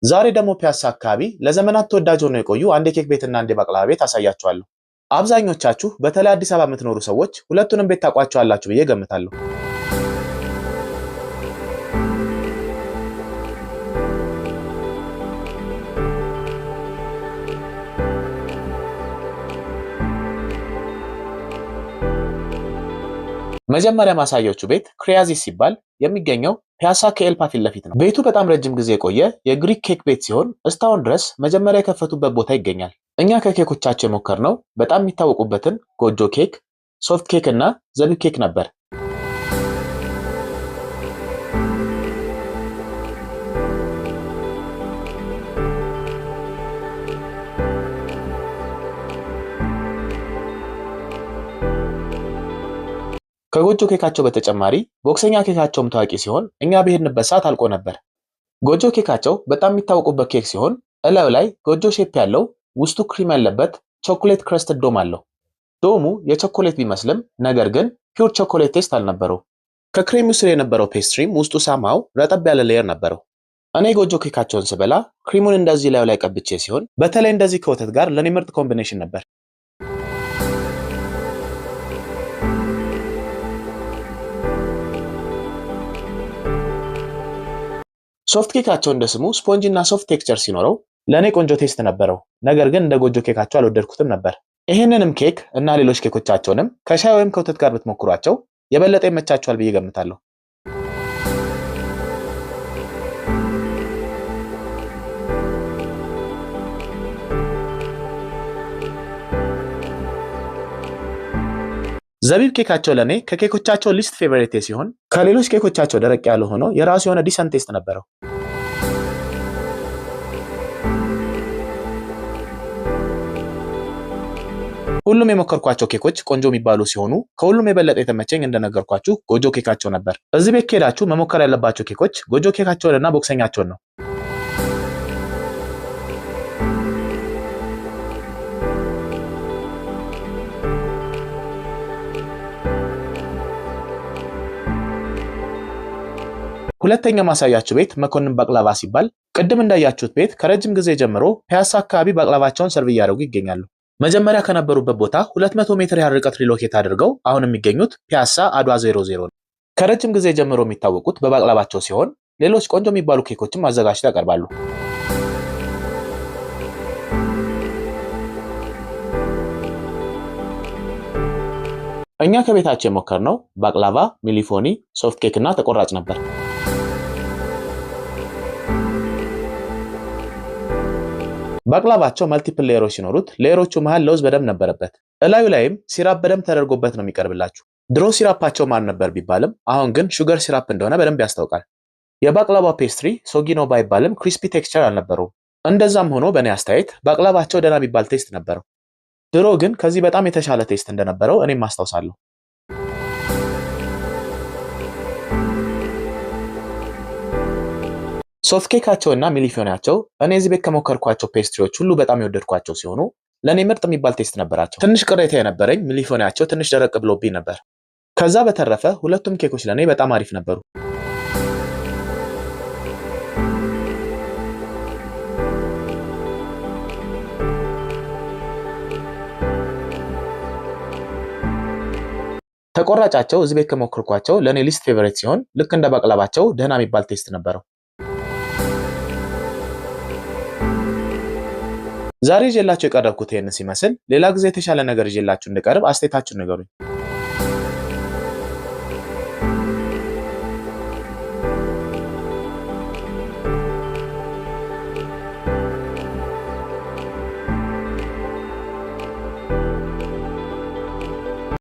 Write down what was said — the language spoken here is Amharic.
ዛሬ ደግሞ ፒያሳ አካባቢ ለዘመናት ተወዳጅ ሆነው የቆዩ አንድ የኬክ ቤትና አንድ የባቅላባ ቤት አሳያችኋለሁ። አብዛኞቻችሁ በተለይ አዲስ አበባ የምትኖሩ ሰዎች ሁለቱንም ቤት ታውቋቸዋላችሁ ብዬ ገምታለሁ። መጀመሪያ ማሳያችሁ ቤት ክሪያዚስ ሲባል የሚገኘው ፒያሳ ከኤልፓ ፊት ለፊት ነው። ቤቱ በጣም ረጅም ጊዜ የቆየ የግሪክ ኬክ ቤት ሲሆን እስካሁን ድረስ መጀመሪያ የከፈቱበት ቦታ ይገኛል። እኛ ከኬኮቻቸው የሞከርነው በጣም የሚታወቁበትን ጎጆ ኬክ፣ soft cake እና ዘቢብ ኬክ ነበር። ከጎጆ ኬካቸው በተጨማሪ ቦክሰኛ ኬካቸውም ታዋቂ ሲሆን እኛ በሄድንበት ሰዓት አልቆ ነበር። ጎጆ ኬካቸው በጣም የሚታወቁበት ኬክ ሲሆን እላዩ ላይ ጎጆ shape ያለው ውስጡ ክሪም ያለበት chocolate crusted dome አለው። Dome ኡ የቾኮሌት ቢመስልም ነገር ግን pure chocolate taste አልነበረው። ከክሬሙ ስር የነበረው pastry ም ውስጡ somehow ረጠብ ያለ layer ነበረው። እኔ ጎጆ ኬካቸውን ስበላ ክሪሙን እንደዚህ ላዩ ላይ ቀብቼ ሲሆን በተለይ እንደዚህ ከወተት ጋር ለእኔ ምርጥ combination ነበር። Soft ኬካቸው እንደ ስሙ spongy እና soft texture ሲኖረው ለእኔ ቆንጆ taste ነበረው። ነገር ግን እንደ ጎጆ ኬካቸው አልወደድኩትም ነበር። ይህንንም ኬክ እና ሌሎች ኬኮቻቸውንም ከሻይ ወይም ከወተት ጋር ብትሞክሯቸው የበለጠ ይመቻቸዋል ብዬ ገምታለሁ። ዘቢብ ኬካቸው ለእኔ ከኬኮቻቸው least favorite ኤ ሲሆን ከሌሎች ኬኮቻቸው ደረቅ ያለ ሆኖ የራሱ የሆነ decent taste ነበረው። ሁሉም የሞከርኳቸው ኬኮች ቆንጆ የሚባሉ ሲሆኑ ከሁሉም የበለጠ የተመቸኝ እንደነገርኳችሁ ጎጆ ኬካቸው ነበር። እዚህ ቤት ከሄዳችሁ መሞከር ያለባቸው ኬኮች ጎጆ ኬካቸውንና ቦክሰኛቸውን ነው። ሁለተኛው ማሳያችሁ ቤት መኮንን ባቅላባ ሲባል ቅድም እንዳያችሁት ቤት ከረጅም ጊዜ ጀምሮ ፒያሳ አካባቢ ባቅላባቸውን serve እያደረጉ ይገኛሉ። መጀመሪያ ከነበሩበት ቦታ 200 ሜትር ያህል ርቀት relocate አድርገው አሁን የሚገኙት ፒያሳ አድዋ 00 ነው። ከረጅም ጊዜ ጀምሮ የሚታወቁት በባቅላባቸው ሲሆን ሌሎች ቆንጆ የሚባሉ ኬኮችም አዘጋጅተው ያቀርባሉ። እኛ ከቤታቸው የሞከርነው ባቅላቫ፣ ሚሊፎኒ፣ soft cake እና ተቆራጭ ነበር። ባቅላቫቸው multiple layer ኦች ሲኖሩት layer ኦቹ መሃል ለውዝ በደንብ ነበረበት። እላዩ ላይም syrup በደንብ ተደርጎበት ነው የሚቀርብላችሁ። ድሮ syrup ኣቸው ማር ነበር ቢባልም አሁን ግን sugar syrup እንደሆነ በደንብ ያስታውቃል። የባቅላባ pastry soggy ነው ባይባልም crispy texture አልነበረውም። እንደዛም ሆኖ በእኔ አስተያየት ባቅላባቸው ደህና የሚባል taste ነበረው። ድሮ ግን ከዚህ በጣም የተሻለ taste እንደነበረው እኔም አስታውሳለሁ። Soft ኬካቸውና ሚሊፊዮናቸው እኔ እዚህ ቤት ከሞከርኳቸው pastry ዎች ሁሉ በጣም የወደድኳቸው ሲሆኑ ለእኔ ምርጥ የሚባል taste ነበራቸው። ትንሽ ቅሬታ የነበረኝ ሚሊፎኒያቸው ትንሽ ደረቅ ብሎብኝ ነበር። ከዛ በተረፈ ሁለቱም ኬኮች ለእኔ በጣም አሪፍ ነበሩ። ተቆራጫቸው እዚህ ቤት ከሞከርኳቸው ለእኔ least favorite ሲሆን ልክ እንደ ባቅላባቸው ደህና የሚባል taste ነበረው። ዛሬ ይዤላችሁ የቀረብኩት ይህንን ሲመስል ሌላ ጊዜ የተሻለ ነገር ይዤላችሁ እንድቀርብ አስተያየታችሁን ንገሩኝ።